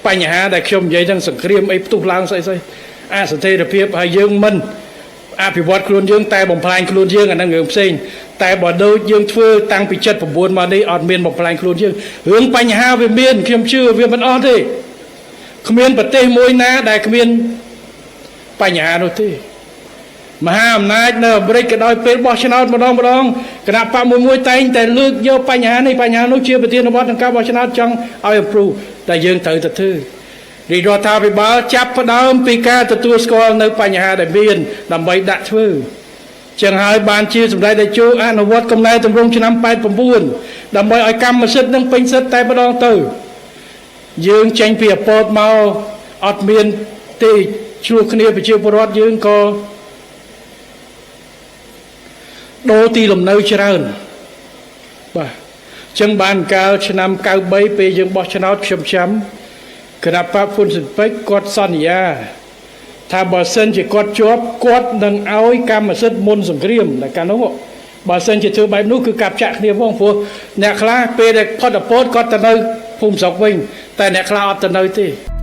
បញ្ហាដែលខ្ញុំនិយាយហ្នឹងសង្គ្រាមអីផ្ទុះឡើងស្អីស្អីអស្ថិរភាពហើយយើងមិនអភិវឌ្ឍខ្លួនយើងតែបំផ្លាញខ្លួនយើងអាហ្នឹងរឿងផ្សេងតែបើដូចយើងធ្វើតាំងពី79មកនេះអត់មានបំផ្លាញខ្លួនយើងរឿងបញ្ហាវាមានខ្ញុំជឿវាមិនអស់ទេគ្មានប្រទេសមួយណាដែលគ្មានបញ្ហានោះទេមហាអំណាចនៅអាមេរិកក៏ដោយពេលបោះឆ្នោតម្ដងម្ដងគណៈបកមួយមួយតែងតែលើកយកបញ្ហានេះបញ្ហានោះជាប្រធានបទក្នុងការបោះឆ្នោតចង់ឲ្យ improve តែយើងត្រូវតែធ្វើរាជរដ្ឋាភិបាលចាប់ផ្ដើមពីការទទួលស្គាល់នៅបញ្ហាដែលមានដើម្បីដាក់ធ្វើចឹងហើយបានជាសម្ដេចតេជោអនុវត្តកំណែទម្រង់ឆ្នាំ89ដើម្បីឲ្យកម្មសិទ្ធិនឹងពេញសិទ្ធិតែម្ដងទៅយើងចេញពីអពតមកអត់មានទេឆ្លោះគ្នាប្រជាពលរដ្ឋយើងក៏ដូរទីលំនៅច្រើនបាទចឹងបានកាលឆ្នាំ93ពេលយើងបោះឆ្នោតខ្ញុំចាំគណៈបកហ៊ុនស៊ិនពេជ្រគាត់សន្យាថាបើសិនជាគាត់ជាប់គាត់នឹងឲ្យកម្មសិទ្ធិមុនសង្គ្រាមតែកាលនោះបើសិនជាធ្វើបែបនោះគឺកាប់ចាក់គ្នាផងព្រោះអ្នកខ្លះពេលដែលផុតអពតគាត់ទៅនៅភូមិស្រុកវិញតែអ្នកខ្លះអត់ទៅនៅទេ។